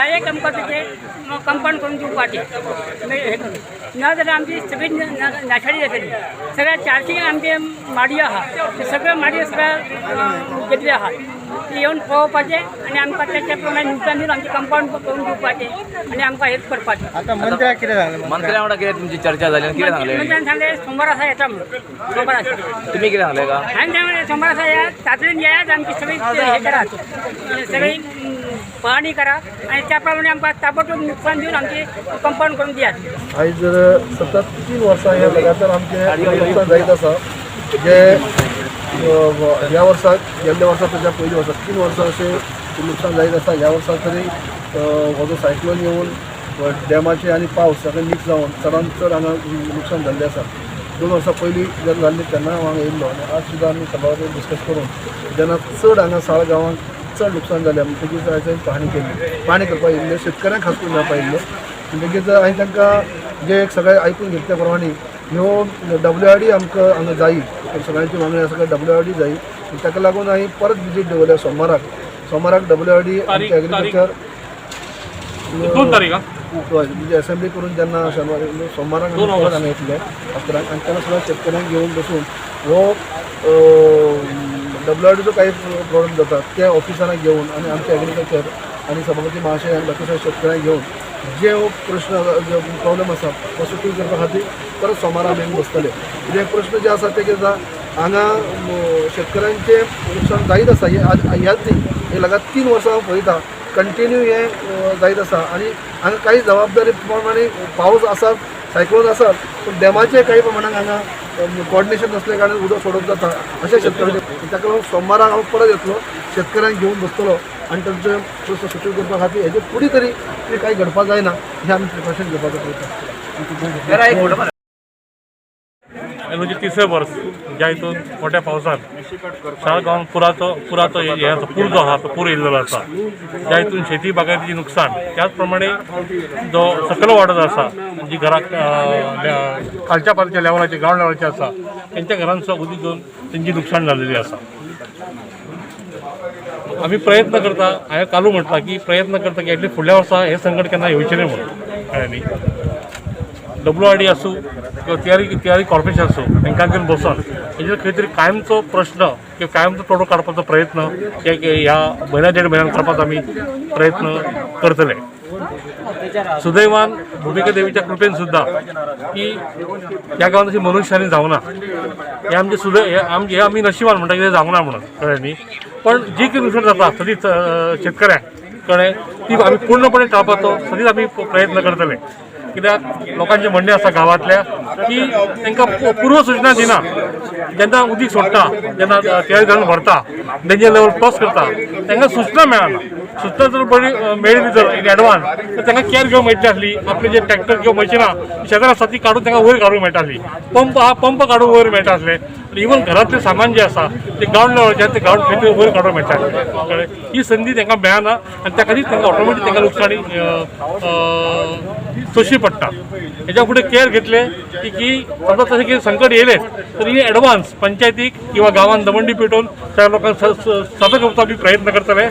Direct आमकां तेचें compound करून दिवपाचें मागीर हें करून ना जाल्यार आमची सगळी नाशाडी जातली. सगळ्या 400 आमचे माडयो आहा, ते सगळ्यो माडयो सगळ्या गेल्ल्यो आहा. ती येवन पळोवपाचें आनी आमकां तेच्या प्रमाणे नुकसान दिवन आमचें कंपावंड करून दिवपाचें आनी आमकां हेल्प करपाचें. आता मंत्र्याक कितें सांगलें? मंत्र्या वांगडा कितें तुमची चर्चा जाली आनी कितें सांगलें? मंत्र्यान सांगलें सोमवार आसा येता म्हणून, सोमवार आसा. तुमी कितें सांगलें का? हांवें सांगलें सोमवार आसा येयात, तातडीन येयात, आमची सगळी हे करात, सगळी पळणी करा आनी त्या प्रमाणे आमकां ताबडतोब नुकसान दिवन आमची कंपावंड करून दियात. आयज जर सतत 3 वर्सां हे लगातार आमचें नुकसान जायत आसा, जे ह्या वर्साक, गेल्ल्या वर्सा, ताच्या पयलीं वर्सा, 3 वर्सां अशें लुकसाण जायत आसा. ह्या वर्सा तरी हो जो सायक्लोन येवन डॅमाचे आनी पावस सगळें मिक्स जावन चडान चड हांगा लुकसाण जाल्लें आसा. 2 वर्सां पयलीं जेन्ना जाल्लें तेन्ना हांव हांगा येयल्लो आनी आज सुद्दां आमी सभापती डिस्कस करून जेन्ना चड हांगा साळ गांवांत चड लुकसाण जालें म्हणटकीच हांवें पाहणी केली. पाहणी करपाक येयल्ले शेतकऱ्यांक खास करून मेळपाक येयल्ले म्हणटकीच हांवें तांकां जे एक सगळें आयकून घेतल्या प्रमाणे ह्यो WRD आमकां हांगा जायी, सगळ्यांची मागणी आसा WRD जायी. ताका लागून हांवें परत विजीट दवरल्या सोमाराक. सोमाराक WRD आमचे एग्रीकल्चर 2 तारीख. हय, म्हणजे असेंब्ली करून जेन्ना शेनवार सोमाराक आमी परत हांगा येतले 11 आनी तेन्ना सगळ्या शेतकऱ्यांक घेवन बसून हो WRDचो काही प्रॉब्लेम जाता ते ऑफिसरांक घेवन आनी आमचे एग्रीकल्चर आनी सभापती महाशय आनी बाकी सगळ्या शेतकऱ्यांक घेवन जे हो प्रश्न, जे प्रॉब्लेम आसा तो सुटी करपा खातीर परत सोमारा आमी बसतले. कित्याक प्रश्न जे आसा ते कितें जाता, हांगा शेतकऱ्यांचें लुकसाण जायत आसा. हे आज ह्याच न्ही, हे लगातार 3 वर्सां हांव पळयता कंटिन्यू हें जायत आसा आनी हांगा काही जबाबदारी प्रमाणे पावस आसा, सायक्लोन आसा, पूण डॅमाचे काही प्रमाणान हांगा कॉर्डिनेशन नासल्या कारणान उदक सोडप जाता अशें शेतकऱ्यांचे. ताका लागून सोमाराक हांव परत येतलो, शेतकऱ्यांक घेवन बसतलो आनी तांचे प्रस्न सुटी करपा खातीर हेजे फुडें तरी ते काही घडपाक जायना हें आमी प्रिकॉशन घेवपाचो प्रयत्न. हे म्हणजे तिसरें वर्स ज्या हितून मोठ्या पावसान साळ गांवांत पुराचो पुराचो हे आसा, पूर जो आहा तो पूर येयल्लो आसा, ज्या हितून शेती बागायतीचें नुकसान, त्याच प्रमाणे जो सकयल वाडत आसा, जी घराक खालच्या पालच्या लेवलाचे, ग्रावंड लेवलाचे आसा, तेंच्या घरान सुद्दां उदीक घेवन तेंची लुकसाण जाल्लेली आसा. आमी प्रयत्न करता, हांवें कालू म्हटलां की प्रयत्न करता की एटलीस्ट फुडल्या वर्सा हें संकट केन्ना येवचें न्हय म्हणून. कळ्ळें न्ही? WRD आसूं किंवा तियारी कॉर्पोरेशन आसूं, तांकां घेवन बसोन हेजेर खंय तरी कायमचो प्रश्न किंवा कायमचो तोडो काडपाचो प्रयत्न हे ह्या म्हयन्या देड म्हयन्यान करपाचो आमी प्रयत्न करतले. सुदैवान भुमिका देवीच्या कृपेन सुद्दां की ह्या गांवांत अशी मनुष्यानी जावना. हे आमचे सुदै हे आमचे हे आमी नशिबान म्हणटा कितें जावंक ना म्हणून. कळ्ळें न्ही? पण जी कितें नुकसान जाता सदींच शेतकऱ्यांक, कळ्ळें, ती आमी पूर्णपणे टाळपाचो सदींच आमी प्रयत्न करतले. कित्याक लोकांचें म्हणणें आसा गांवांतल्या की तांकां पूर्व सूचना दिना. जेन्ना उदीक सोडटा, जेन्ना तियारी धरण भरता, डेंजर लेवल क्रॉस करता, तांकां सूचना मेळना. सूचना जर बरी मेळ्ळी जर इन एडवान्स तर तांकां केअर घेवंक मेळटली आसली. आपले जे ट्रॅक्टर किंवा मशिनां शेजार आसा ती काडून तांकां वयर काडूंक मेळटा आसली, पंप आहा पंप काडून वयर मेळटा आसले, इवन घरांतलें सामान जें आसा तें ग्रावंड लेवलाचेर तें ग्रावंड खंय वयर काडूंक मेळटा आसलें. कळ्ळें? ही संदी तांकां मेळना आनी त्या खातीर तांकां ऑटोमॅटीक तांकां लुकसाणी सोंसची पडटा. हेच्या फुडें केअर घेतले की की समजा तशें कितें संकट येयलेंच तर इन एडवान्स पंचायतीक किंवा गांवांत दवंडी पेटोवन त्या लोकांक सतर्क करपाचो आमी प्रयत्न करतले.